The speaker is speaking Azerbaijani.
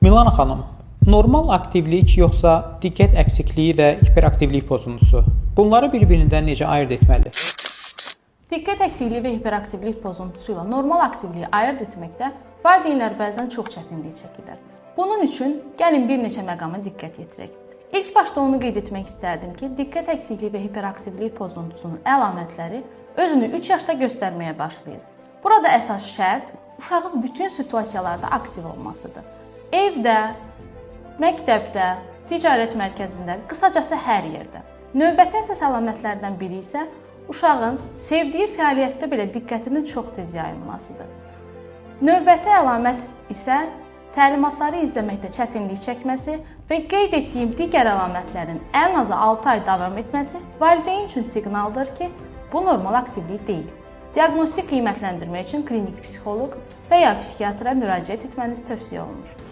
Milana xanım, normal aktivlik yoxsa diqqət əksikliyi və hiperaktivlik pozuntusu? Bunları bir-birindən necə ayırd etməli? Diqqət əksikliyi və hiperaktivlik pozuntusu ilə normal aktivliyi ayırd etməkdə valideynlər bəzən çox çətinlik çəkirlər. Bunun üçün gəlin bir neçə məqama diqqət yetirək. İlk başda onu qeyd etmək istərdim ki, diqqət əksikliyi və hiperaktivlik pozuntusunun əlamətləri özünü 3 yaşda göstərməyə başlayır. Burada əsas şərt uşağın bütün situasiyalarda aktiv olmasıdır. Evdə, məktəbdə, ticarət mərkəzində, qısacası hər yerdə. Növbəti əsas əlamətlərdən biri isə uşağın sevdiyi fəaliyyətdə belə diqqətinin çox tez yayınmasıdır. Növbəti əlamət isə təlimatları izləməkdə çətinlik çəkməsi və qeyd etdiyim digər əlamətlərin ən azı 6 ay davam etməsi valideyn üçün siqnaldır ki, bu normal aktivlik deyil. Diaqnostik qiymətləndirmə üçün klinik psixoloq və ya psixiatra müraciət etməniz tövsiyə olunur.